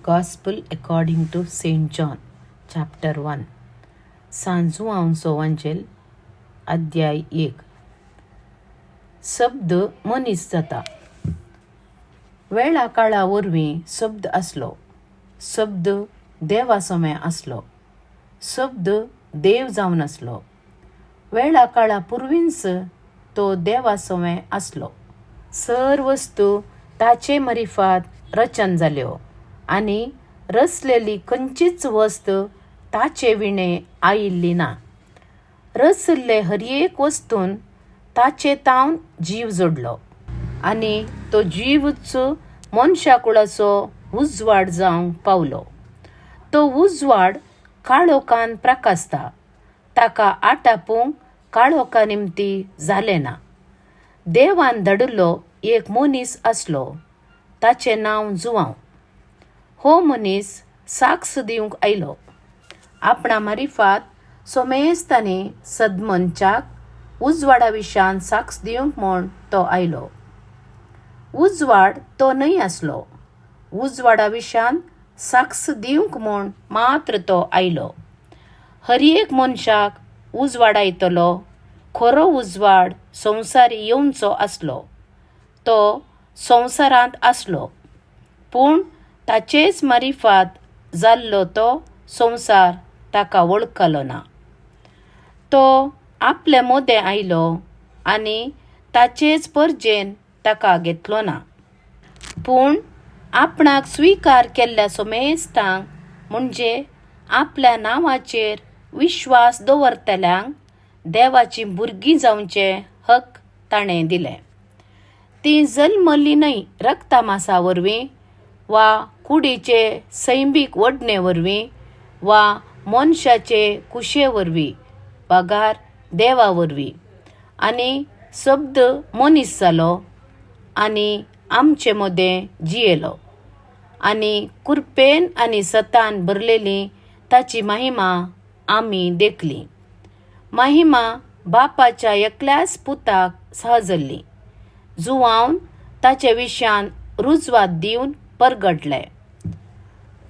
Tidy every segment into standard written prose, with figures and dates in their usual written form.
Gospel according to Saint John, chapter 1. San जुआंवचो वांजेल, अध्याय 1. शब्द मनीस जाता. वेळा काळा वरवीं शब्द आसलो, शब्द देवा समें आसलो, शब्द देव जावन आसलो. वेळा काळा पुर्वींच तो देवा सवें आसलो. सर वस्तू ताचे मरिफात रचन जाल्यो आनी रचलेली खंयचीच वस्त ताचे विणें आयिल्ली ना. रचिल्ले हर एक वस्तून ताचे तावन जीव जोडलो आनी तो जीवच मनशाकुळाचो उजवाड जावंक पावलो. तो उजवाड काळोखान प्रकासता, ताका आटापूंक काळोखा निमती जालें ना. देवान धाडिल्लो एक मनीस आसलो, ताचें नांव जुआंव. हो मनीस साक्ष दिवंक आयलो. आपणा मारिफात सोमेस्तांनी सदमनच्याक उजवाडा विशान साक्ष दिवंक म्हूण तो आयलो. उजवाड तो न्हय आसलो, उजवाडा विशान साक्ष दिवंक म्हूण मात्र तो आयलो. हर एक मनशाक उजवाडायतलो खरो उजवाड संवसारी येवचो आसलो. तो संवसारांत आसलो, पूण ताचेच मारिफात जाल्लो तो संवसार ताका वळखलो ना. तो आपले मोदें आयलो आनी ताचेच परजेन ताका घेतलो ना. पूण आपणाक स्विकार केल्ल्या सोमेस्तांक, म्हणजे आपल्या नांवाचेर विश्वास दवरतल्यांक, देवाचीं भुरगीं जावचे हक ताणें दिले. तीं जल्मल्लीं न्हय रक्तमासा वरवीं वा कुडीचे सैमीक ओडणे वरवीं वा मनशाचे कुशे वरवीं, बगार देवा वरवीं. आनी शब्द मनीस जालो आनी आमचे मदें जियेलो आनी कुरपेन आनी सतान भरलेली ताची महिमा आमी देखली. महिमा बापाच्या एकल्याच पुताक सहजल्ली. जुआवन ताचे विशयान रुजवात दिवन परगटले.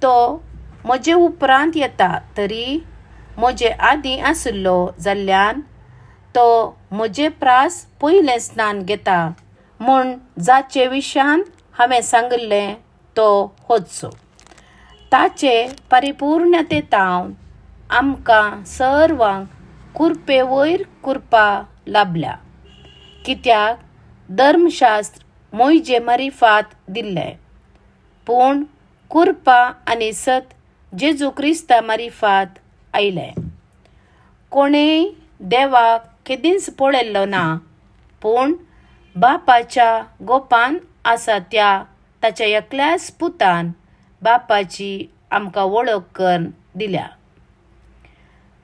तो म्हजे उपरांत येता तरी म्हजे आदीं आशिल्लो जाल्ल्यान तो म्हजे प्रास पयलें स्नान घेता म्हूण जाचे विशयान हांवें सांगिल्लें तो होच. ताचे परिपूर्णते तावन आमकां सर्वांक कुरपे वयर कुरपा लाभल्या. कित्याक धर्मशास्त्र मोयजे मारिफात दिल्लें, पूण कुरपा आनी सत जेजू क्रिस्ता मारिफात आयलें. कोणेय देवाक केदींच पळयल्लो ना, पूण बापाच्या गोपान आसा त्या ताच्या एकल्याच पुतान बापाची आमकां वळख करून दिल्या.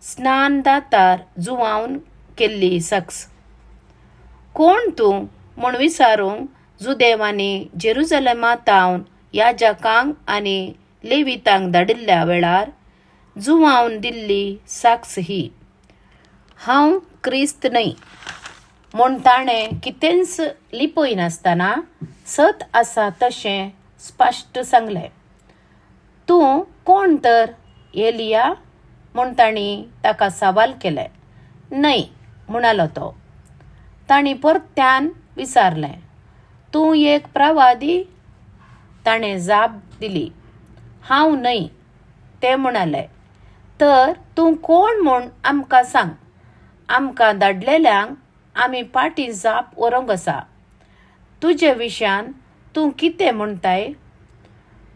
स्नान दातार जुवावन केल्ली सक्स. कोण तूं म्हूण विचारूंक जुदेवांनी जेरुजलेमा तावन याजकांक आनी लेवितांक धाडिल्ल्या वेळार जुवावन दिल्ली साक्ष ही, हांव क्रिस्त न्हय म्हूण ताणें कितेंच लिपयनासतना सत आसा तशें स्पश्ट सांगलें. तूं कोण तर, एलिया? म्हूण तांणी ताका सवाल केलें. न्हय, म्हणालो तो. तांणी परत्यान विचारलें, तूं एक प्रवादी? ताणें जाप दिली, हांव न्हय. ते म्हणाले, तर तूं कोण म्हूण आमकां सांग. आमकां धाडलेल्यांक आमी पाटी जाप व्हरूंक आसा. तुजे विशयान तूं कितें म्हणटाय?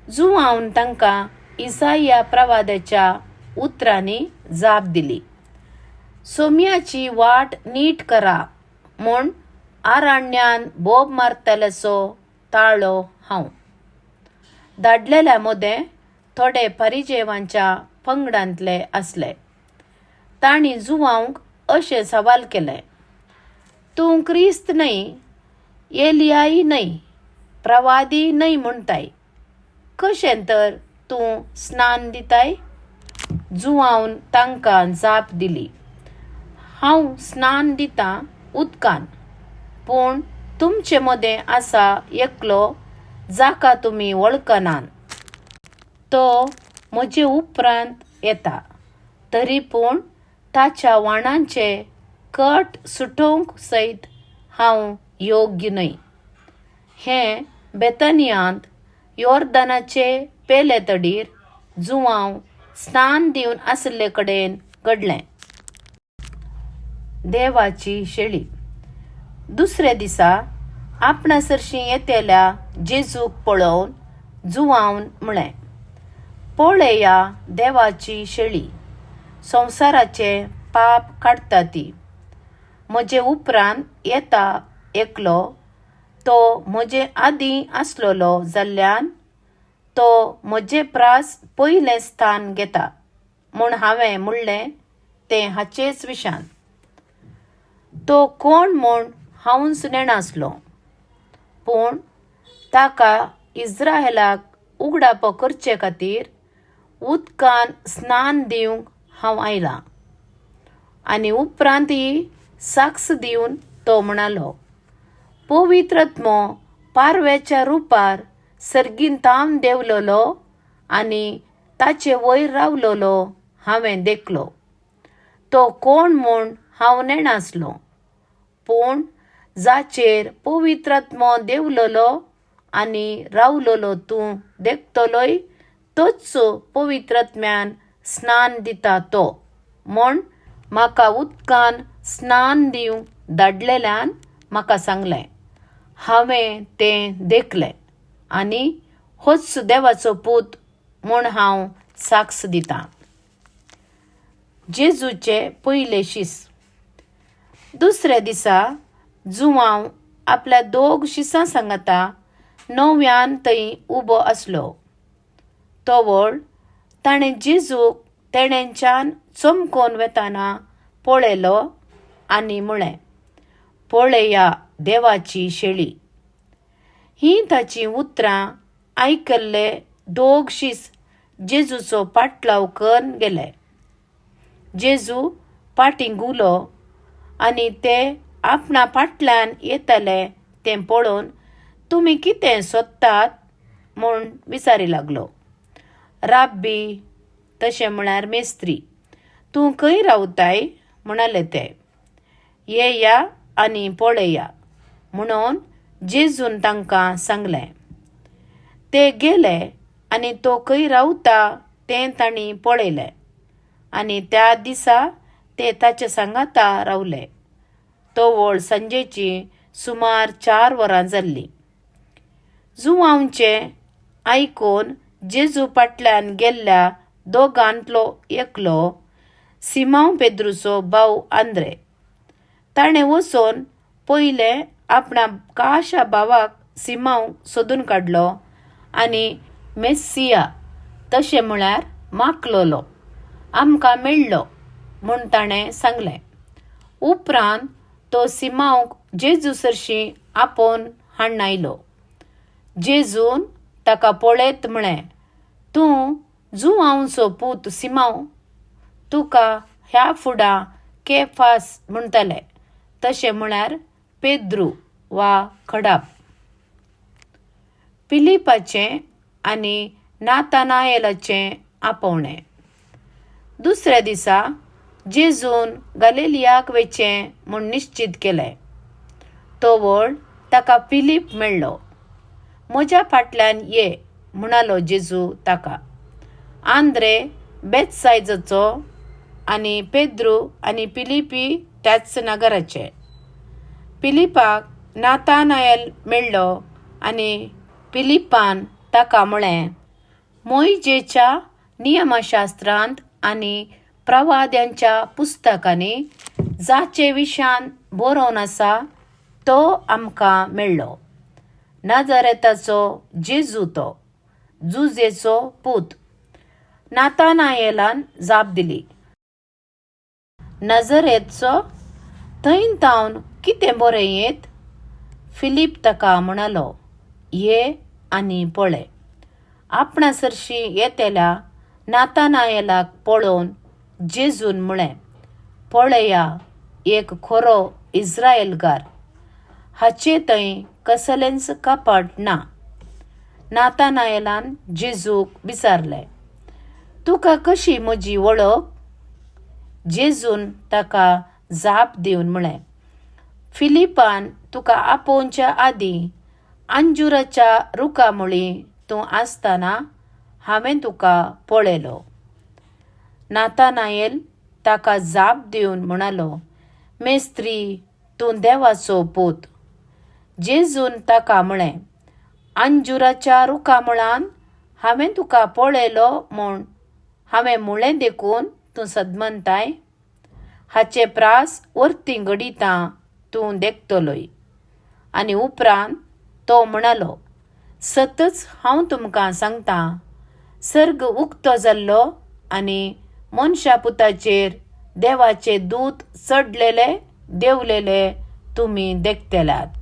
जुआवन तांकां इसाया प्रवादाच्या उतरांनी जाप दिली, सोम्याची वाट नीट करा म्हूण आरण्यान बोब मारतल्याचो ताळो हांव. धाडलेल्या मदें थोडे परिजेवांच्या पंगडांतले आसले. तांणी जुवांक अशें सवाल केलें, तूं क्रिस्त न्हय, एलियाय न्हय, प्रवादी न्हय म्हणटाय, कशें तर तूं स्नान दिताय? जुआवन तांकां जाप दिली, हांव स्नान दितां उदकान, पूण तुमचे मदें आसा एकलो जाका तुमी वळखनात. तो म्हजे उपरांत येता, तरी पूण ताच्या वाणांचे कट सुटोवंक सयत हांव योग्य न्हय. हें बेतनियांत योर्दनाचे पेले तडीर जुवांव स्नान दिवन आशिल्ले कडेन घडलें. देवाची शेळी. दुसरे दिसा आपणा सरशीं येतल्या जेजूक पळोवन जुवांवन म्हळें, पळया देवाची शेळी, संवसाराचें पाप काडटा ती. म्हजे उपरांत येता एकलो, तो म्हजे आदीं आसलेलो जाल्ल्यान तो म्हजे प्रास पयलें स्थान घेता म्हूण हांवें म्हणलें तें हाचेच विशान. तो कोण म्हूण हांवूच नेणासलो, पूण ताका इस्रायलाक उगडापो करचे खातीर उदकान स्नान दिवंक हांव आयलां. आनी उपरांतय साक्ष दिवन तो म्हणालो, पवित्र आत्मो पारव्याच्या रुपार सर्गीन तावन देंवलेलो आनी ताचे वयर रावलेलो हांवें देखलो. तो कोण म्हूण हांव नेणासलो, पूण जाचेर पवित्र आत्मो देंवलेलो आनी रावलेलो तूं देखतलोय तोच पवित्र आत्म्यान स्नान दिता तो म्हूण म्हाका उदकान स्नान दिवंक धाडलेल्यान म्हाका सांगलें. हांवें तें देखलें आनी होच देवाचो पूत म्हूण हांव साक्ष दितां. जेजूचे पयले शीस. दुसऱ्या दिसा जुवांव आपल्या दोग शिसां सांगाता नव्यान थंय उबो आसलो. तवळ ताणें जेजूक तेणेच्यान चमकोन वेताना पळयलो आनी म्हळें, पळया देवाची शेळी. हीं ताचीं उतरां आयकल्ले दोग शीस जेजूचो पाटलाव करून गेले. जेजू फाटीं घुंवलो आनी ते आपणा फाटल्यान येताले तें पळोवन तुमी कितें सोदतात म्हूण विचारी लागलो. राब्बी, तशें म्हळ्यार मेस्त्री, तूं खंय रावताय म्हणाले ते. येया आनी पळया म्हणून जेजून तांकां सांगलें. ते गेले आनी तो खंय रावता तें तांणी पळयलें आनी त्या दिसा ते ताचे सांगाता रावले. तवळ सांजेची सुमार 4 वरां जाल्लीं. जुवांवचें आयकून जेजू फाटल्यान गेल्ल्या दोगांतलो एकलो सिमांव पेद्रूचो भाव आंद्रे. ताणें वचून पयलें आपणा काशा भावाक सिमांव सोदून काडलो आनी मेस्सिया, तशें म्हळ्यार माकलोलो, आमकां मेळ्ळो म्हूण ताणें सांगलें. उपरांत तो सिमांवक जेजू सरशीं आपोवन हाडून आयलो. जेजून ताका पळयत म्हळें, तूं जुवांवचो पूत सिमांव, तुका ह्या फुडां केफास म्हणटले, तशें म्हळ्यार पेद्रू वा खडाप. फिलिपाचें आनी नातानायलाचें आपोवणें. दुसऱ्या दिसा जेजून गालिलियाक वचचें म्हूण निश्चीत केलें. तवळ ताका फिलीप मेळ्ळो. म्हज्या फाटल्यान ये म्हणालो जेजू ताका. आंद्रे बेतसायजाचो आनी पेद्रू आनी फिलिपी त्याच नगराचे. फिलिपाक नातानायल मेळ्ळो आनी फिलिपान ताका म्हळें, मोयजेच्या नियमशास्त्रांत आनी प्रवाद्यांच्या पुस्तकांनी जाचे विशान बरोवन आसा तो आमकां मेळ्ळो. नाझारेताचो जेजू तो, जुजेचो पूत. नातानायलान जाप दिली, नजरेचो थंय तावन कितें बरें येत? फिलीप ताका म्हणालो, ये आनी पळय. आपणा सरशीं येतल्या नातानायलाक पळोवन जेजून म्हळें, पळया एक खरो इस्रायलगार, हाचे थंय कसलेंच कपट ना. नातानायलान जेजूक विचारलें, तुका कशी म्हजी वळख? जेजून ताका जाप दिवन म्हळें, फिलिपान तुका आपोवच्या आदीं अंजुराच्या रुखा मुळीं तूं आसतना हांवें तुका पळयलो. नातानायल ताका जाप दिवन म्हणालो, मेस्त्री, तूं देवाचो पूत. जेजून ताका म्हळें, अंजुराच्या रुखा मुळान हांवें तुका पळयलो म्हूण हांवें म्हळें देखून तूं सदमनताय? हाचे प्रास वर्ती घडितां तूं देखतलोय. आनी उपरांत तो म्हणालो, सतच हांव तुमकां सांगतां, सर्ग उक्तो जाल्लो आनी मनशा पुताचेर देवाचे दूत चडलेले देंवलेले तुमी देखतल्यात.